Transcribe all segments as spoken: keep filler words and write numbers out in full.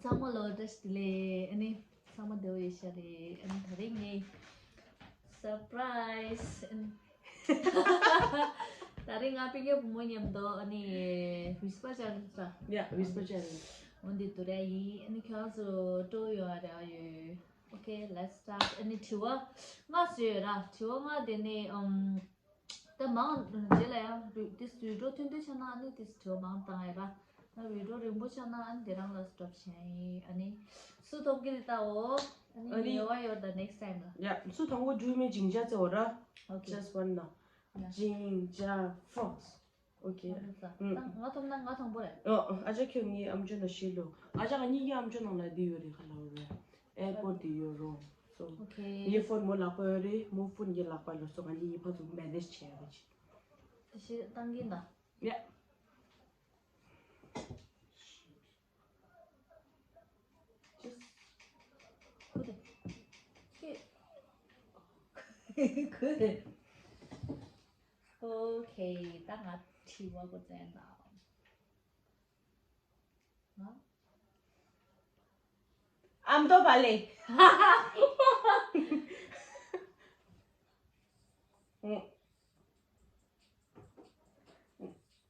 ཚང་མ་ལ་བཀྲ་ཤིས་བདེ་ལེགས། ཨ་ནི་ཚང་མ་བདེ་པོ་ཡོད་ཤག་རེད། ཨ་ནི་ད་རིང་ངའི་surprise། ཨ་ནི་ད་རིང་ང་སྤུན་ཀྱག་བུ་མོ་མཉམ་དུ་ཨ་ནི་whisper challenge་ར། Yeah, whisper challenge. འོ་འདི་འདུག་ར། ཡིན། ཨ་ནི་ཁྱོད་ཚོ་སྤྲོ་ཡོད་ར་ཡོད། Okay, let's start. ཨ་ནི་དྲི་བ་ལྔ་བཟོས་ཡོད་ར། དྲི་བ་ལྔ་དེ་ནི་ཨམ། ད་མང་རྗེས་ལ་ཡང་རི་དེ་བི་ཌི་ཡོ་ཐུང་ཐུང་ཆགས་ན་ཨ་ནི་དེ་དྲི་བ་མང་བཏང་ཡ་ར། ད་བི་ཌི་ཡོ་རིང་པོ་ཆགས་ན་ཨ་ནི་དེ་རང་ལ་སི་ཊོབ་བྱས་ཡིན། ཨ་ནི་སུ་མཐོང་གི་རེད་ལྟའོ། ཨ་ནི་ཨ་ནི་ཉེ་བ་ཡོད་ད་next time་ལ། Yeah, སུ་མཐོང་གི་འགྲོ་མིན་ཇིང་ཇ་བརྩེ་བ་ར། Okay. Just one now. Yeah. ཇིང་ཇ་first. Okay. ཨ་ནི་ད་ང་མཐོང་ན་ང་མཐོང་པོ་རེད། ཨ་ཅག་ཁྱོད་ངའི་ཨམ་ཅོག་ནང་ཤེས་ལོ། ཨ་ཅག་ངའི་ཨམ་ཅོག་ནང་ལ་འདི་ཡོད་རེད་ག་ལ་རེད། AirPod་དེ་ཡོད་རོ། So ངའི་ཕོན་མོ་ལག་པ་ཡོད་རེད། མོ་ཕོན་གྱི་ལག་པ་ལོ། So ང་གཉིས་ཕར་ཚུར་manage་བྱས་ཡོད་རེད། ད་ཤི་བཏང་གིན་ད། Yeah. Just ཁུ་དེ། ཁུ་དེ། Okay, ད་ང་དྲི་བ་འགོ་བཙན་དང་། ཨ་མདོ་བ་ལེ།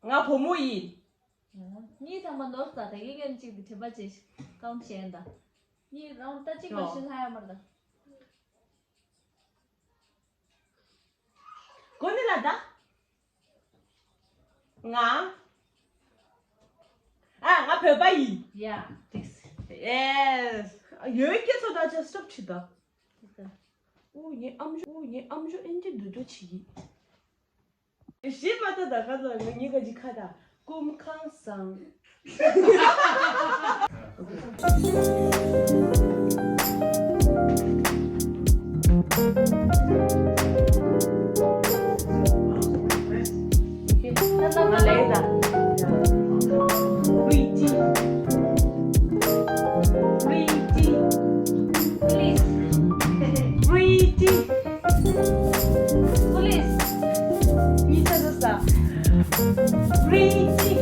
ང་བུ་མོ་ཡིན། གཉིས་ཐམ་པ་ནོར་ས་དེ་གི་ངན་གཅིག་དེ་དྲན་པ་བྱེད་ཤིག་གང་བྱས་ད། གཉིས་རང་ལྟ་གཅིག་ལ་ཤི་ལྷ་ཡ་མར་ད། གོ་ནི་ལ་ད། ང་། ཨ་ང་བོད་པ་ཡིན། Yeah, this. Yes. ཡོད་སྐད་ཚོ་ད་ཅི་སྟོབས་ཆེ་ད། ཨོ་ངའི་ཨམ་ཅོག་ཨོ་ངའི་ཨམ་ཅོག་ཨེན་ཅི་འདུག་འདུག་བྱེད་ཀྱི། ཞིབ་མ་ལྟ་ད་ག་ལ་ང་གཉིས་ཀ་ཅིག་ཁ་ད་སྐུ་ཁམས་བཟང་། Pretty. Pretty. Please. Pretty. Police. Pretty.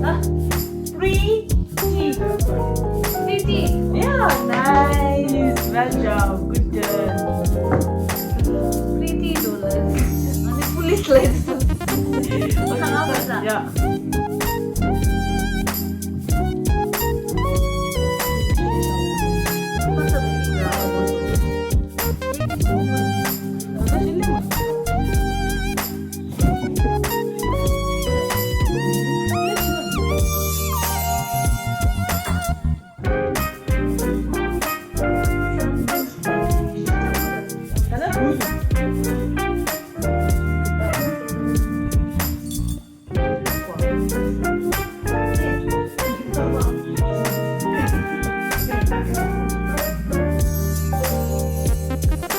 ཨ། Pretty. Pretty. Yeah, nice. Well job. Good girl. Pretty dollars. ཨ་ནི་police ལ། Yeah.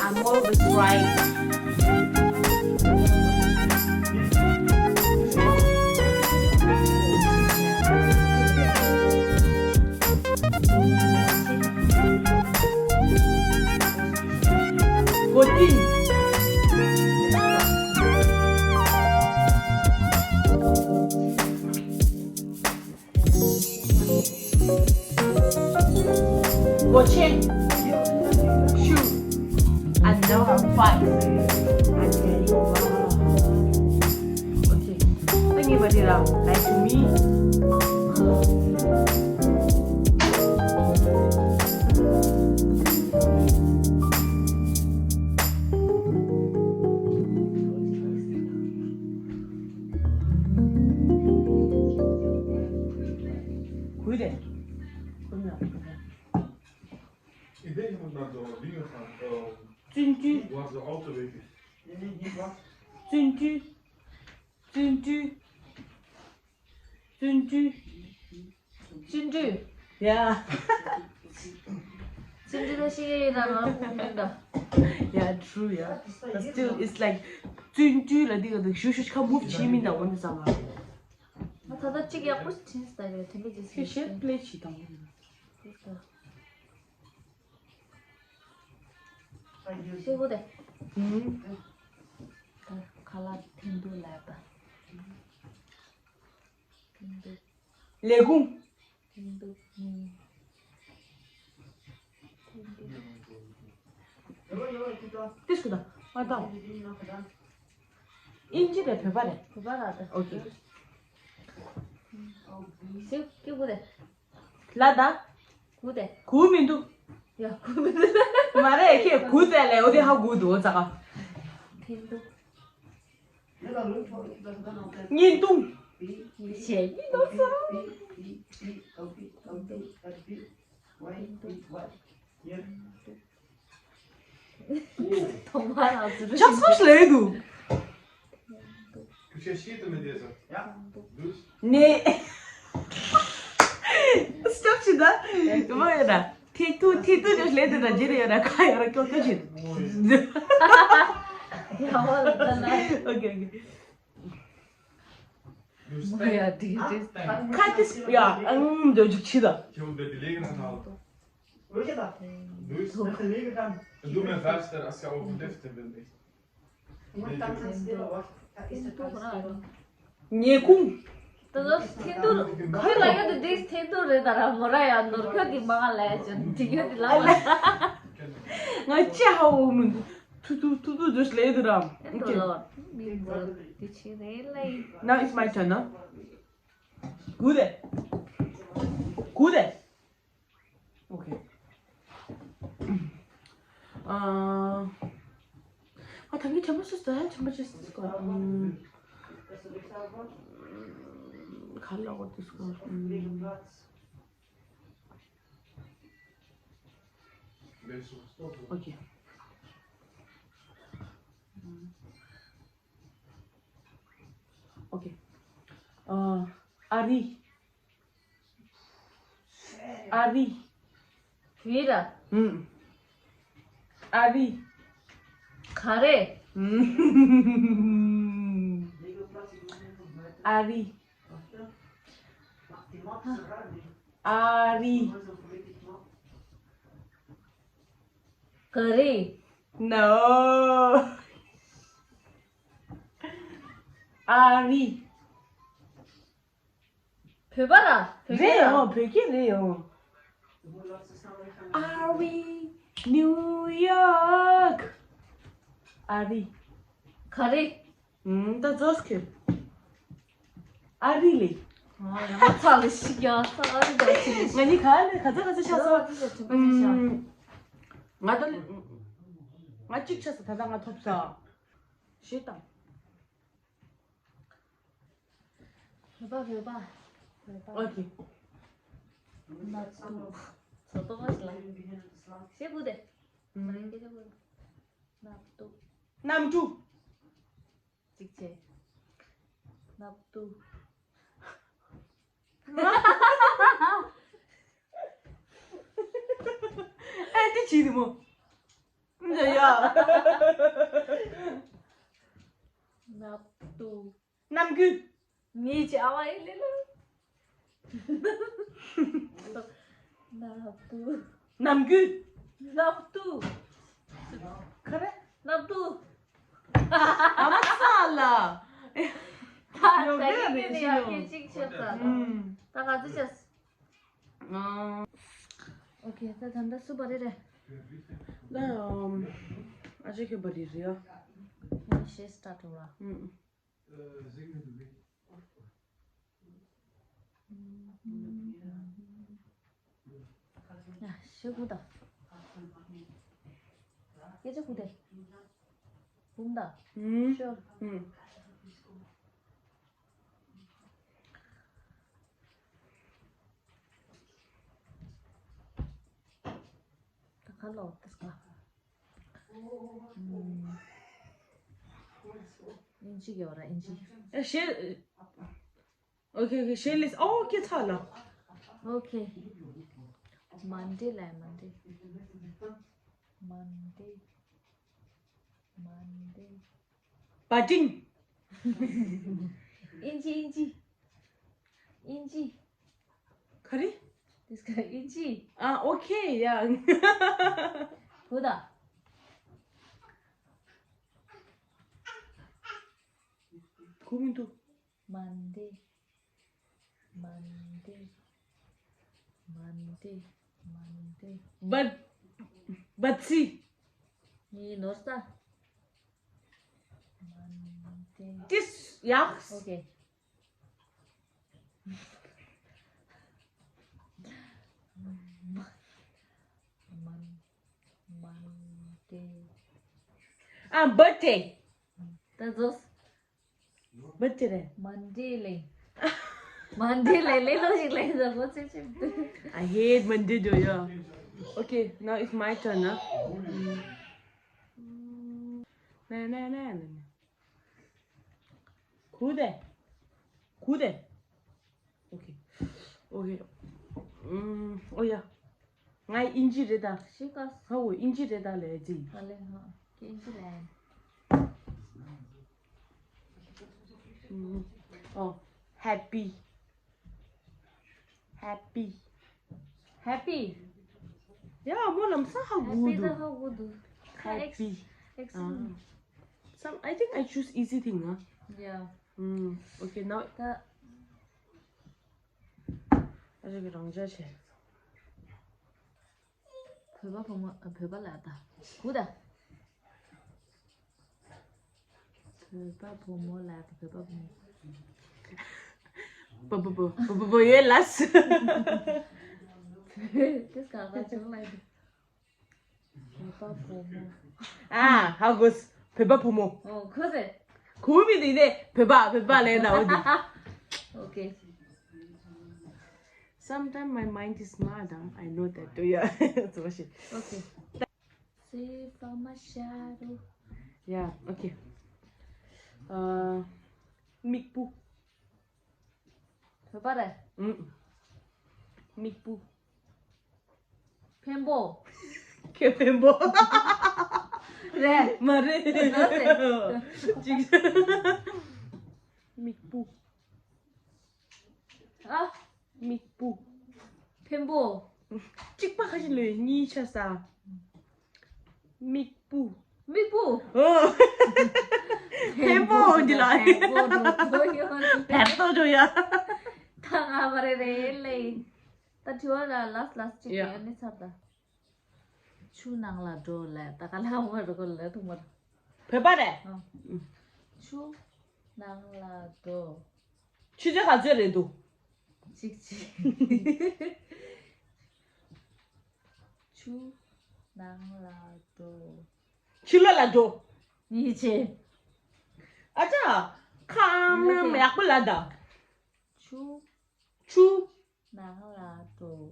I'm always right. སྒོ་ཆེན། Shoe. And now I'm fine. Okay. Thank you, Badira. Nice to meet. བརྩོན་འགྲུས། བརྩོན་འགྲུས། བརྩོན་འགྲུས། བརྩོན་འགྲུས། བརྩོན་འགྲུས། བརྩོན་འགྲུས། Yeah. བརྩོན་འགྲུས་ལ་ཤེས་ཡོན་ཡོད་ན་ང་ཁོང་མིན་ད། Yeah, true, yeah. But still, it's like བརྩོན་འགྲུས་ལ་འདི་ག་འདུག་ཞུ་ཞུ་ཁ་move་བྱེད་མིན་ད་འོ་ནི་ཙམ་ལ། ང་ད་ལྟ་གཅིག་ཡག་པོ་བྲིས་ད་ཡོད་དེ་འདྲ་ཅིག་ཁྱོད་ཞེ་play་བྱེད་དང་། ཤེས་གོ་དེ། ཨུམ། ད་ཁ་ལག་འཐེན་འདུག་ལབ་ད། འཐེན་འདུག་ལས་ཁུངས། ཏིས་ཀུ་ད་མ་ཏང་། ཨིན་ཇི་རེད་བོད་པ་རེད། བོད་པ་ར་ད། ཨོ་ཀེ། སེ་ཀི་གུ་རེད། ལ་ད། གུ་དེ། གུ་མི་འདུག་ཡ་གུ་མི་འདུག་མ་རེད་ཁྱེད་གུ་ཙེ་ལེ་འོ་དེ་ཧ་གུ་འདུག་འོ་ཙ་ག་ཐེན་ཏུ། བརྙན་ཐུང་། ཞེ་གི་འདུག་སོ། ཐོག་མར་ང་ཚོ་ཅག་སོ་ལེ་འདུག་ཁྱོད་ཤེས་དུ་མི་བདེ་ས། ནེ། སྐྱབས་ཤིག་ད། མ་ཡོད་ན། ཐིག་ཐུ་ཐིག་ཐུ་ནས་ལེ་དུ་ན་ཇི་རེ་ཡོད་ན་ཁ་ཡོད་ན་ཀྱོ་ཀྱོ་ཞིག་ཡ་བ་ད་ན། ཨོ་ཀེ་ཨོ་ཀེ། མ་ཡ་དིག་དིག་ཁ་ཏིས་ཡ་ཨང་འདོད་ཅིག་ཆི་ད། ཁྱེད་འདི་ལེགས་ན་ད། Luister, als je op de lift bent, echt. ཉེ་ཁུངས། ད་ལོ་ཐེན་ཏུར། ཁོས་ལ་ཡོད་དུ་དེ་ཐེན་ཏུར་རེད་ད་ར་མོ་ར་ཡ་ནོར་ཁྱོད་ཀྱི་མ་ང་ལ་ཡ་ཅན་འགྲིག་ཡོད་དེ་ལ་ལ། ང་ཅི་ཧ་འོ་མི་འདུག་ཐུ་ཐུ་ཐུ་ཐུ་ཇོས་ལེ་དུ་རམ། ཨེ་ཏོ་ལོ། མི་འདུག་དེ་ཆི་རེད་ལེ། Now it's my turn, no? གུ་དེ། གུ་དེ། ཨོ་ཁེ། ཨ། ཨ་ད་གིན་ཆམ་པ་སུ་ཟ་ཆམ་པ་ཅི་སུ་ག་ཨམ། ག་ལ་འོ་དུ་སུ་ག་ཨམ། ཨོ་ཁེ། ཨོ་ཁེ། ཨ། ཨ་རི། ཨ་རི། བི་ར། ཨུམ། ཨ་རི། ག་རེ། ཨུམ། ཨ་རི། ཨ་རི། ག་རེ། No། ཨ་རི། བོད་པ་ར། བོད་པ་རེད་ར། ཡོང་བོད་སྐད་རེད་ཡོང་། ཨ་རི། ནིའུ་ཡོག་ཨ་རི། ག་རེ། ཨུམ། ད་ཛོས་ཁྱོད། ཨ་རི་ལེ། ཨ་ཡ་ཚ་ལེ་ཤི་ཡ་ཚ་ཨ་རི་ད་ཆི་ལེ། ང་གཉིས་ག་ལེ་ག་ཚ་ག་ཚ་ཆགས་སོང་། ཨུམ། ང་ད་ལེ། ང་གཅིག་ཆགས་སོང་ད་ལྟ་ང་ཐོབ་ས། ཞེས་དང་། བོད་པ་བོད་པ་བོད་པ། ཨོ་ཁེ། ནབ་ཏུ། ཚོ་ཏོ་མ་ཤི་ལ། ཤེས་བུ་དེ། ཨུམ། མ་རིང་གི་ཤེས་བུ། ནབ་ཏུ། གནམ་གྲུ། གཅིག་བྱས། ནབ་ཏུ། ཨེ་འདི་བྱེད་དུ་མོ། འདི་ཡ། ནབ་ཏུ། ནམ་རྒྱུན། ངེད་ཀྱི་ཨ་བ་ཨེ་ལེ་ལོ། ནབ་ཏུ། ནམ་རྒྱུན། ནབ་ཏུ། ག་རེ། ནབ་ཏུ། ཨ་མ་ཚ་ལ། ད་ད་ཡིན་ནི་ཡ་སྐད་ཅིག་ཆེ་ས། ཨུམ། ད་ག་ཚོད་ཆེ། ཨ། ཨོ་ཁེ། ད་ད་ད་སུ་བ་རེ་རེ། ད་ཨ་ཅེ་ཁེ་བ་རེ་རེ་ཡ། ཨ་ཤེས་སི་ཊར་ཊི་ལ། ཨུམ། ཡ་ཤེས་གུ་ད། སྐད་ཆ་གུ་དེ། བུམ་ད། ཨུམ། ཤོ། ཨུམ། ད་ག་ལོ་ཏི་སྐ། ཨིན་ཇི་གི་བ་ར་ཨིན་ཇི། ཨེ་ཤེ། ཨོ་ཁེ་ཨོ་ཁེ། ཤེ་ལིས། ཨོ་ཁེ་ཚ་ལ། ཨོ་ཁེ། མན་ཌེ་ལ་མན་ཌེ། མན་ཌེ། མན་ཌེ། བ་ཏིང་། ཨིན་ཇི་ཨིན་ཇི། ཨིན་ཇི། ག་རེ། དེ་སྐད་ཨིན་ཇི། ཨ། ཨོ་ཁེ་ཡ། བུ་ད། གོ་མི་འདུག་མན་ཌེ། མན་ཌེ། མན་ཏེ། མན་ཏེ། བ། བ་ཚི། ནི་ནོར་ས། མན་ཏེ། ཏིས་ཡགས། ཨོ་ཀེ། མན། མན་ཏེ། ཨ། བར་ཐི་ཌེ། ད་ཛོས། བར་ཐི་ཌེ་རེད། མན་ཌེ་ལེ། མན་ཌེ་ལེ་ལེ་ལོ་ཞིག་ལེ་ཟ་བོ་ཆེ་ཆེ། I hate Monday, do you? Okay, now it's my turn, huh? Na, na, na, na, na. Kude? Kude? Okay. Okay. Mm, oh yeah. ང་ཨིན་ཇི་རེད་ད། ཤི་ཀ། ཧ་འོ་ཨིན་ཇི་རེད་ད་ལས་ཅི། ཨ་ལེ་ཧ། ཀེ་ཨིན་ཇི་ལན། ཨོ། ཧེ་པི། ཧེ་པི། ཧེ་པི། ཡ་མོ་ལམ་སང་ཧ་གོ་ཧེ་པི་ད་འདུག་ཧ་གོ་འདུག་ཧེ་པི། ཨེགས། ཨ། Some, I think I choose easy thing, huh? Yeah. Mm, okay, now. ད། ཨ་ཅག་གི་རང་འཇགས་བྱས། བོད་པ་བུ་མོ། ཨ། བོད་པ་ལ་ད། གུ་ད། བོད་པ་བུ་མོ་ལ་ད། བོད་པ་བུ་མོ། བུ་བུ་བུ་བུ་བུ་ཡོད་ལ་སུ། དེ་ག་ག་བྱུང་ལ་ཡིན། བོད་པ་བུ་མོ། ཨ། ཧ་གོ་སོང་། བོད་པ་བུ་མོ། ཨོ་ཁོ་རེད། གུ་མི་དེ་ནས་བོད་པ་བོད་པ་ལས་ད་འོ་དེ། Okay. Sometimes my mind is smart, huh? I know that too, yeah. So she. Okay. སེ་ཕ་མ་ཤ་རུ། Yeah, okay. Uh, མིག་སྤུ། བོད་པ་རེད། ཨུམ། མིག་སྤུ། འཕེན་པོ། ཁྱོད་འཕེན་པོ། རེད། མ་རེད། ཅིག་མིག་སྤུ། ཨ། མིག་སྤུ། འཕེན་པོ། གཅིག་པ་ཁ་ཤས་ལོས་གཉིས་ཆ་ས། མིག་སྤུ། མིག་སྤུ། ཨོ། འཕེན་པོ་འདི་ལ། འཕེན་པོ་འགྲོ་ཡོད། བེར་ཏོ་འགྲོ་ཡ། ད་ང་བ་རེ་རེ་ལེ། ད་དྲི་བ་ལ་ལ་སི་ལ་སི་གཅིག་ཡ། ཡ་ནི་ཚར་ད། ཆུ་ནང་ལ་འགྲོ་ལ་ད་ག་ལ་བ་རུ་གོ་ལ་ཐུག་མར། བོད་པ་རེད། ཨ། ཆུ་ནང་ལ་འགྲོ། ཆུ་ཚོད་ག་ཚོད་རེད་འདུག་གཅིག་གཅིག་ཆུ་ནང་ལ་འགྲོ། ཆུ་ལ་ལ་འགྲོ། གཉིས་ཆེ། ཨ་ཅག་ཁམ་ནམ་ཡག་པོ་ལ་ད། ཆུ། ཆུ། ནང་ལ་འགྲོ།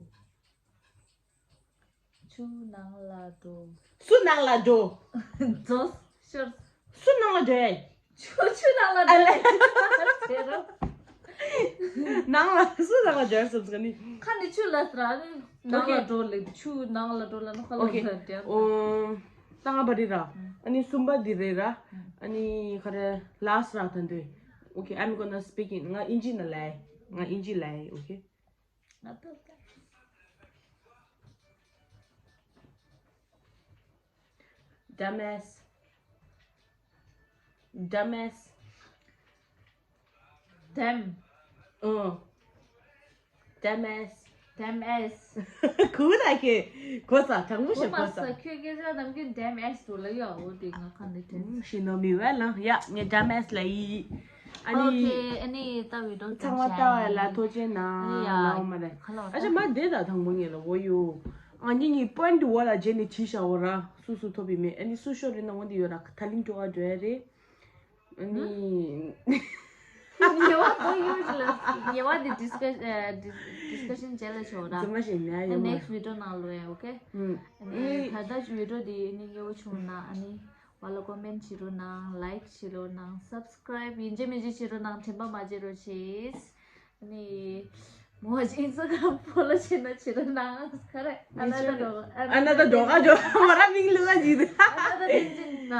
ཆུ་ནང་ལ་འགྲོ། སུ་ནང་ལ་འགྲོ། ཛོས་ཤོར། སུ་ནང་ལ་འགྲོ་ཡ། ཆུ་ཆུ་ནང་ལ་འགྲོ་ཡ། ཟེར་རོ། ནང་ལ་སུ་ནང་ལ་འགྲོ་ཡ་བསམ་ས་ནི། ཁ་ནི་ཆུ་ལ་སི་ར་ནི་ནང་ལ་འགྲོ་ལེ། ཆུ་ནང་ལ་འགྲོ་ལ་ནི་ཁ་ལ་ཨོ་ཁེ། འགྲོ་ཡ། ཨོ། རྟགས་པ་རི་ར། ཨ་ནི་གསུམ་པ་འདི་རེད་ར། ཨ་ནི་ག་རེ་ལ་སི་ར་ད་འདོད། Okay, I'm gonna speak in. ང་ཨིན་ཇི་ན་ལའི། ང་ཨིན་ཇི་ལའི། Okay. Dumbass. Dumbass. Damn. ཨོ། Dumbass. Dumbass. གུ་ད་ཁེ། གོ་ས་དྲང་མོ་ཞིག་གོ་ས། ཁྱོད་སྐད་ཆ་ནམ་རྒྱུན་damn ass འགྲོ་ལ་ཡོད། འོ་དེ་ང་ཁ་ནས་དྲན། ཤི་ནོ་མི་བ་ལང་ཡ། ངས་dumbass ལ་ཡི། ཨ་ནི། Okay, ཨ་ནི་ད་video ཚང་མ་ལྟ་བ་ལ་ཐུགས་རྗེ་གནང་། ལའོ་མ་རེད། ཨ་ཅག་མ་དེ་ད་དང་པོ་ངེད་ལ་འོ་ཡོ། ཨ་ནི་ངའི་point འོ་ལ་རྗེས་ནས་བྲིས་བཞག་འོ་ར། སུ་སུ་ཐོབ་པའི་མེད། ཨ་ནི་སུ་ཤོར་རེད་ན་འོ་འདི་ཡོད་ར། ད་ལིང་འགྲོ་ག་འགྲོ་ཡ་རེད། ཨ་ནི། ཉེ་བ་ཁོ་ཡོད་ཅི་ལ། ཉེ་བ་འདི་discuss- ཨ། dis- discussion བྱས་ལ་ཆོག་ར། ཙི་མ་ཞིག་ཉ་ཡོད་མ། Next video ནང་ལོ་ཡ། Okay. ཨ་ནི་ད་ལྟ་video འདི་ཨ་ནི་ཉེ་བོ་བྱུང་ན་ཨ་ནི་བ་ལ་comment བྱེད་རོགས་གནང་། Like བྱེད་རོགས་གནང་། Subscribe ཡིན་གཅིག་མིན་གཅིག་བྱེད་རོགས་གནང་། དྲན་པ་མ་བརྗེད་རོགས་བྱེད། ཨ་ནི་མོ་Instagram follow བྱེད་ན་བྱེད་རོགས་གནང་། ག་རེ། ཨ་ན་ད་འགྲོ། ཨ་ན་ད་འགྲོ་ག་འགྲོ། མོ་ར་མིང་ལུག་ཨ་ཇི། ཨ་ན་ད་དེ་འཛིན་ན།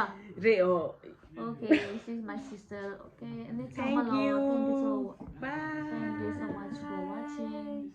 རེད་ཨོ། Okay, she's my sister. Okay, ཨ་ནི་ཚང་མ་ལ། Thank you. Thank you so much for watching.